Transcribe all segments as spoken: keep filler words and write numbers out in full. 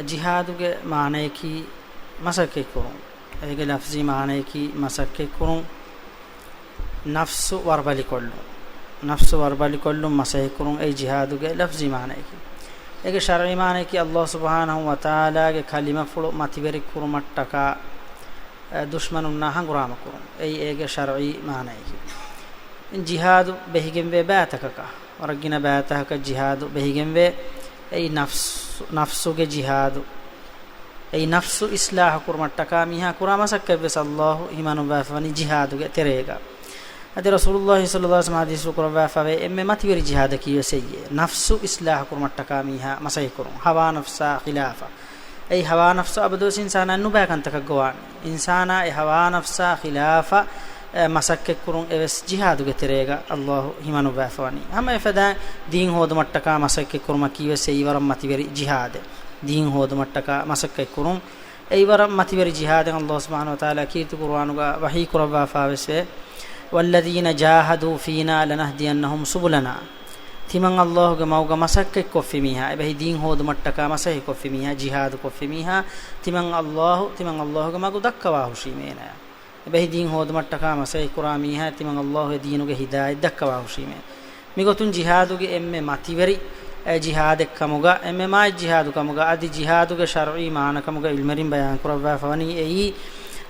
ޖިހާދުގެ މާނަޔަކީ މަސައްކަތްކުރުން. އޭގެ ލަފްޒީ މާނަޔަކީ މަސައްކަތްކުރުން، ނަފްސު ވަރުބަލިކޮށްލުން. ނަފްސު ވަރުބަލިކޮށްލުން، މަސައްކަތްކުރުން، އެއީ ޖިހާދުގެ ލަފްޒީ މާނަޔަކީ. އޭގެ ޝަރްޢީ މާނަޔަކީ ﷲ ސުބްޙާނަހޫ ވަތަޢާލާގެ ކަލިމަފުޅު މަތިވެރި ކުރުމަށްޓަކާ، އެ، ދުޝްމަނުންނާ ހަނގުރާމަކުރުން. އެއީ އޭގެ ޝަރްޢީ މާނަޔަކީ. ޖިހާދު ބެހިގެންވޭ ބައިތަކަކަށް، ވަރަށް ގިނަ ބައިތަކަކަށް ޖިހާދު ބެހިގެންވޭ. އެއީ ނަފްސު، ނަފްސުގެ ޖިހާދު. އެއީ ނަފްސު އިޞްލާޙު ކުރުމަށްޓަކާ މީހާ ކުރާ މަސައްކަތްވެސް ﷲ ހިމަނުއްވާފަވަނީ ޖިހާދުގެ ތެރޭގަ. އަދި ރަސޫލުﷲ ޞައްލަﷲ ޢަލައިހި ވަސައްލަމަ ޙަދީޘް ކުރައްވާފަވޭ، އެންމެ މަތިވެރި ޖިހާދަކީ ވެސް އެއީ، ނަފްސު އިޞްލާޙު ކުރުމަށްޓަކާ މީހާ މަސައްކަތްކުރުން، ހަވާ ނަފްސާ ޚިލާފަށް. އެއީ ހަވާ ނަފްސު އަބަދުވެސް އިންސާނާ ނުބައި ކަންތަކަށް ގޮވާނެ. އިންސާނާ އެ ހަވާ ނަފްސާ ޚިލާފަށް، އެ، މަސައްކަތްކުރުން އެވެސް ޖިހާދުގެ ތެރޭގަ ﷲ ހިމަނުއްވާފަވަނީ. ހަމަ އެފަދައިން ދީން ހޯދުމަށްޓަކާ މަސައްކަތްކުރުމަކީ ވެސް އެއީ ވަރަށް މަތިވެރި ޖިހާދެއް. ދީން ހޯދުމަށްޓަކާ މަސައްކަތްކުރުން އެއީ ވަރަށް މަތިވެރި ޖިހާދެއް. ﷲ ސުބްޙާނަހޫ ވަތަޢާލާ ކީރިތި ޤުރުއާނުގަ ވަޙީ ކުރައްވާފަވެސް ވޭ، "والذين جاهدوا فينا لنهدينهم سبلنا." ތިމަން ﷲގެ މަގުގަ މަސައްކަތްކޮށްފި މީހާ، އެބަހީ ދީން ހޯދުމަށްޓަކާ މަސައްކަތްކޮށްފި މީހާ، ޖިހާދު ކޮށްފި މީހާ، ތިމަން ﷲ، ތިމަން ﷲގެ މަގު ދައްކަވާހުށީމޭ އޭނާޔަށް. އެބަހީ ދީން ހޯދުމަށްޓަކާ މަސައްކަތްކުރާ މީހާ، ތިމަން ﷲ އެ ދީނުގެ ހިދާޔަތް ދައްކަވާހުށީމޭ. މިގޮތުން ޖިހާދުގެ އެންމެ މަތިވެރި، އެ، ޖިހާދެއްކަމުގަ، އެންމެ މާތް ޖިހާދުކަމުގަ، އަދި ޖިހާދުގެ ޝަރްޢީ މާނަކަމުގަ ޢިލްމުވެރިން ބަޔާންކުރައްވާފަވަނީ އެއީ،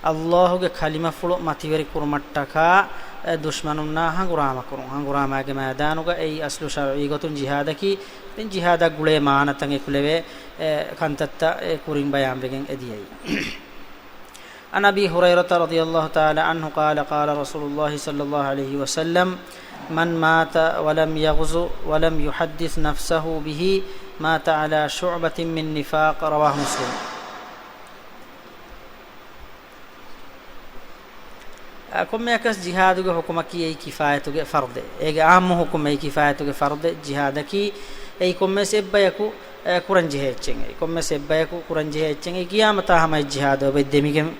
ﷲގެ ކަލިމަފުޅު މަތިވެރި ކުރުމަށްޓަކާ، އެ، ދުޝްމަނުންނާ ހަނގުރާމަކުރުން. ހަނގުރާމާގެ މައިދާނުގަ އެއީ އަސްލު ޝަރްޢީ ގޮތުން ޖިހާދަކީ. ދެން ޖިހާދަށް ގުޅޭ މާނަތައް އެކުލެވޭ، އެ، ކަންތައްތައް އެ ކުރިން ބަޔާންވެގެން އެދިޔައީ. عن أبي هريرة رضي الله تعالى عنه قال: قال رسول الله صلى الله عليه وسلم: من مات ولم يغز ولم يحدث نفسه به مات على شعبة من نفاق. رواه مسلم. އަ، ކޮންމެއަކަސް ޖިހާދުގެ ޙުކުމަކީ އެއީ ކިފާޔަތުގެ ފަރުޟެއް. އޭގެ ޢާއްމު ޙުކުމް އެއީ ކިފާޔަތުގެ ފަރުޟެއް. ޖިހާދަކީ އެއީ ކޮންމެސް އެއްބަޔަކު އެ، ކުރަންޖެހޭ އެއްޗެއް. އެއީ ކޮންމެސް އެއްބަޔަކު ކުރަންޖެހޭ އެއްޗެއް. އެއީ ޤިޔާމަތާ ހަމަ އެއް ޖިހާދު އެބަ ދެމިގެން،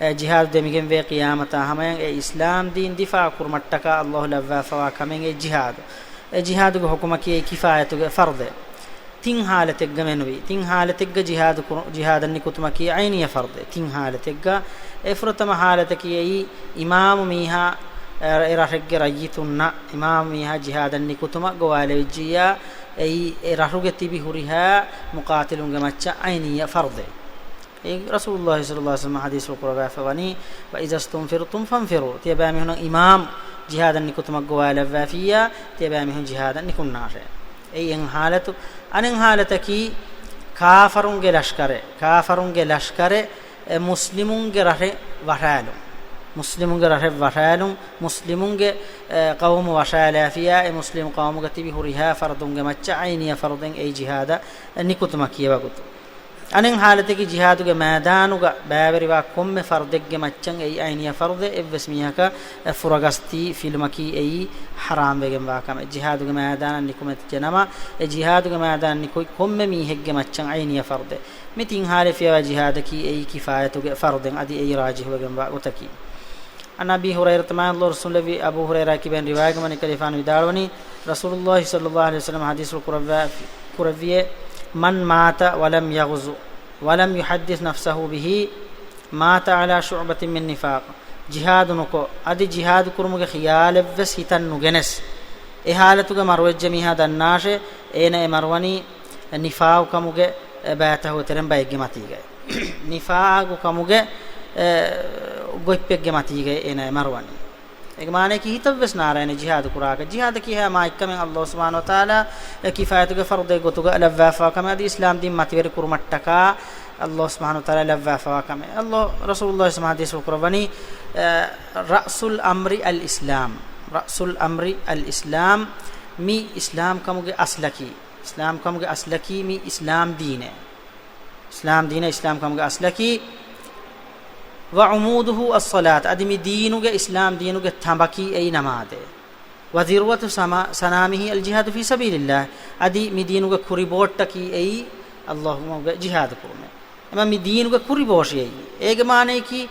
އެ، ޖިހާދު ދެމިގެންވޭ ޤިޔާމަތާ ހަމަޔަށް އެ އިސްލާމް ދީން ދިފާޢު ކުރުމަށްޓަކާ ﷲ ލައްވާފަވާ ކަމެއް އެއީ ޖިހާދު. އެ ޖިހާދުގެ ޙުކުމަކީ އެއީ ކިފާޔަތުގެ ފަރުޟެއް. ތިން ޙާލަތެއްގަ މެނުވީ. ތިން ޙާލަތެއްގަ ޖިހާދު ކުރު-، ޖިހާދަށް ނިކުތުމަކީ ޢައިނިއްޔަ ފަރުޟެއް. ތިން ޙާލަތެއްގަ އެ ފުރަތަމަ ޙާލަތަކީ އެއީ އިމާމު މީހާ، އެ، އެ ރަށެއްގެ ރައްޔިތުންނަށް އިމާމު މީހާ ޖިހާދަށް ނިކުތުމަށް ގޮވާލެވިއްޖިއްޔާ، އެއީ އެ ރަށުގެ ތިބި ހުރިހާ މުޤާތިލުންގެ މައްޗަށް ޢައިނިއްޔަ ފަރުޟެއް. އެ ރަސޫލުﷲ ޞައްލަﷲ ޢަލައިހި ވަސައްލަމަ ޙަދީޘްފުޅު ކުރައްވާފަވަނީ، "وإذا استنفرتم فانفروا." ތިޔަބައިމީހުންނަށް އިމާމް ޖިހާދަށް ނިކުތުމަށް ގޮވާލައްވާފިއްޔާ، ތިޔަބައިމީހުން ޖިހާދަށް ނިކުންނާށޭ. އެއީ އެއް ޙާލަތު. އަނެއް ޙާލަތަކީ ކާފަރުންގެ ލަޝްކަރެއް، ކާފަރުންގެ ލަޝްކަރެއް، އެ، މުސްލިމުންގެ ރަށެއް ވަށާލުން. މުސްލިމުންގެ ރަށެއް ވަށާލުން، މުސްލިމުންގެ، އެ، ޤައުމު ވަށާލާފިއްޔާ، އެ މުސްލިމު ޤައުމުގަ ތިބި ހުރިހާ ފަރުދުންގެ މައްޗަށް ޢައިނިއްޔަ ފަރުޟެއް އެއީ ޖިހާދަށް ނިކުތުމަކީ އެވަގުތު. އަނެއް ޙާލަތަކީ ޖިހާދުގެ މައިދާނުގަ ބައިވެރިވާ ކޮންމެ ފަރުދެއްގެ މައްޗަށް އެއީ ޢައިނިއްޔަ ފަރުޟެއް. އެއްވެސް މީހަކަށް އެ ފުރަގަސްތީ ފިލުމަކީ އެއީ ޙަރާމްވެގެންވާ ކަމެއް. ޖިހާދުގެ މައިދާނަށް ނިކުމެއްޖެ ނަމަ، އެ ޖިހާދުގެ މައިދާނަށް ނިކުތް ކޮންމެ މީހެއްގެ މައްޗަށް ޢައިނިއްޔަ ފަރުޟެއް. މި ތިން ޙާލެއް ފިޔަވާ ޖިހާދަކީ އެއީ ކިފާޔަތުގެ ފަރުޟެއް. އަދި އެއީ ރާޖިޙުވެގެންވާ ގޮތަކީ. عن أبي هريرة، މާތް ރަސޫލު އަބޫ ހުރައިރާ ކިބެން ރިވާޔަތް ކުރައްވަނީ، ރަސޫލުﷲ ޞައްލަﷲ ޢަލައިހި ވަސައްލަމަ ޙަދީޘްފުޅު ކުރައްވަނީ، ރަސޫލުﷲ ޞައްލަﷲ ޢަލައިހި ވަސައްލަމަ ޙަދީޘްފުޅު ކުރައްވާ-، ކުރެއްވިއޭ، "من مات ولم يغز ولم يحدث نفسه به مات على شعبة من نفاق." ޖިހާދު ނުކޮށް، އަދި ޖިހާދު ކުރުމުގެ ޚިޔާލެއްވެސް ހިތަށް ނުގެނެސް، އެ ޙާލަތުގަ މަރުވެއްޖެ މީހާ ދަންނާށޭ، އޭނަ އެ މަރުވަނީ ނިފާޤު ކަމުގެ ބައިތަކުގެ ތެރެއިން ބައެއްގެ މަތީގައި. ނިފާޤު ކަމުގެ، އެ، ގޮތްޕެއްގެ މަތީގައި އޭނަ އެ މަރުވަނީ. އޭގެ މާނަޔަކީ ހިތަށްވެސް ނާރާ އޭނަ ޖިހާދު ކުރާކަށް. ޖިހާދަކީ ހައި މާތްކަމެއް ﷲ ސުބްޙާނަހޫ ވަތަޢާލާ އެ ކިފާޔަތުގެ ފަރުޟެއް ގޮތުގަ ލައްވާފަވާ ކަމެއް. އަދި އިސްލާމް ދީން މަތިވެރި ކުރުމަށްޓަކާ ﷲ ސުބްޙާނަހޫ ވަތަޢާލާ ލައްވާފަވާ ކަމެއް. ﷲ ރަސޫލުﷲ ޞައްލަﷲ ޢަލައިހި ވަސައްލަމަ ޙަދީޘްފުޅު ކުރައްވަނީ، އެ، "رأس الأمر الإسلام، رأس الأمر الإسلام." މި އިސްލާމް ކަމުގެ އަސްލަކީ، އިސްލާމް ކަމުގެ އަސްލަކީ މި އިސްލާމް ދީނޭ. އިސްލާމް ދީނަށް އިސްލާމް ކަމުގެ އަސްލަކީ، "وعموده الصلاة"، އަދި މި ދީނުގެ، އިސްލާމް ދީނުގެ ތަނބަކީ އެއީ ނަމާދޭ. "وذروة سما-، سنامه الجهاد في سبيل الله"، އަދި މި ދީނުގެ ކުރިބޯއްޓަކީ އެއީ ﷲގެ ޖިހާދު ކުރުމޭ. އެމަ މި ދީނުގެ ކުރިބޯށި އެއީ. އޭގެ މާނަޔަކީ،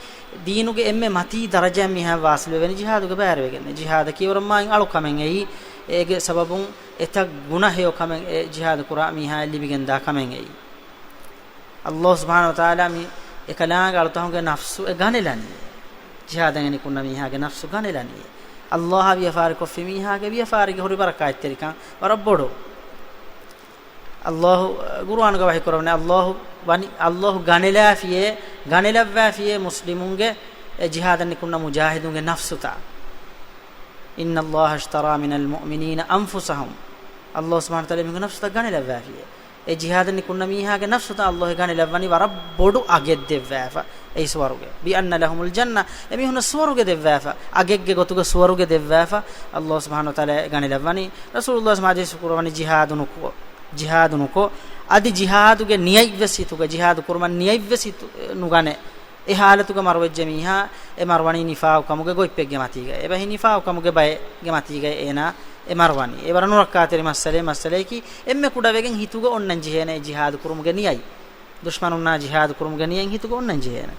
ދީނުގެ އެންމެ މަތީ ދަރަޖައަށް މީހާ ވާސިލްވެވެނީ ޖިހާދުގެ ބައިވެރިވެގެން. ޖިހާދަކީ ވަރަށް މާތް އަޅު ކަމެއް އެއީ. އޭގެ ސަބަބުން އެތައް ގުނަ ހެޔޮ ކަމެއް އެ ޖިހާދު ކުރާ މީހާއަށް ލިބިގެންދާ ކަމެއް އެއީ. ﷲ ސުބްޙާނަހޫ ވަތަޢާލާ މި އެކަލާނގެ އަޅުތަކުގެ ނަފްސު އެ ގަނެލަނީ. ޖިހާދަށް އެނިކުންނަ މީހާގެ ނަފްސު ގަނެލަނީ. ﷲ އާ ވިޔަފާރި ކޮށްފި މީހާގެ ވިޔަފާރިގެ ހުރި ބަރަކާތްތެރިކަން ވަރަށް ބޮޑު. ﷲ ޤުރުއާނުގަ ވަޙީ ކުރައްވަނީ، ﷲ ވަނީ، ﷲ ގަނެލާފިޔޭ، ގަނެލައްވާފިޔޭ މުސްލިމުންގެ އެ ޖިހާދަށް ނިކުންނަ މުޖާހިދުންގެ ނަފްސުތައް. إن الله اشترى من المؤمنين أنفسهم. ﷲ ސުބްޙާނަހޫ ވަތަޢާލާ މީހުންގެ ނަފްސުތައް ގަނެލައްވާފިޔޭ. އެ ޖިހާދަށް ނިކުންނަ މީހާގެ ނަފްސުތައް ﷲ ގަނެލައްވަނީ ވަރަށް ބޮޑު އަގެއް ދެއްވާފަ. އެއީ ސުވަރުގެ. بأن لهم الجنة. އެމީހުންނަށް ސުވަރުގެ ދެއްވާފަ. އަގެއްގެ ގޮތުގަ ސުވަރުގެ ދެއްވާފަ. ﷲ ސުބްޙާނަހޫ ވަތަޢާލާ ގަނެލައްވަނީ. ރަސޫލުﷲ ސުބްޙާނަހޫ ވަތަޢާލާ ޙަދީޘް ކުރައްވަނީ ޖިހާދު ނުކޮށް، ޖިހާދު ނުކޮށް، އަދި ޖިހާދުގެ ނިޔަތްވެސް ހިތުގަ، ޖިހާދު ކުރުމަށް ނިޔަތްވެސް ހިތު ނުގަނެ. އެ ޙާލަތުގަ މަރުވެއްޖެ މީހާ، އެ މަރުވަނީ ނިފާޤު ކަމުގެ ގޮތްޕެއްގެ މަތީގައި. އެބަހީ ނިފާޤު ކަމުގެ ބައެއްގެ މަތީގައި އޭނާ އެ މަރުވަނީ. އެ ވަރަށް ނުރައްކާތެރި މައްސަލައެއް، މައްސަލައަކީ އެންމެ ކުޑަވެގެން ހިތުގަ އޮންނަން ޖެހޭނެ އެ ޖިހާދު ކުރުމުގެ ނިޔަތް. ދުޝްމަނުންނާ ޖިހާދު ކުރުމުގެ ނިޔަތް ހިތުގަ އޮންނަން ޖެހޭނެ.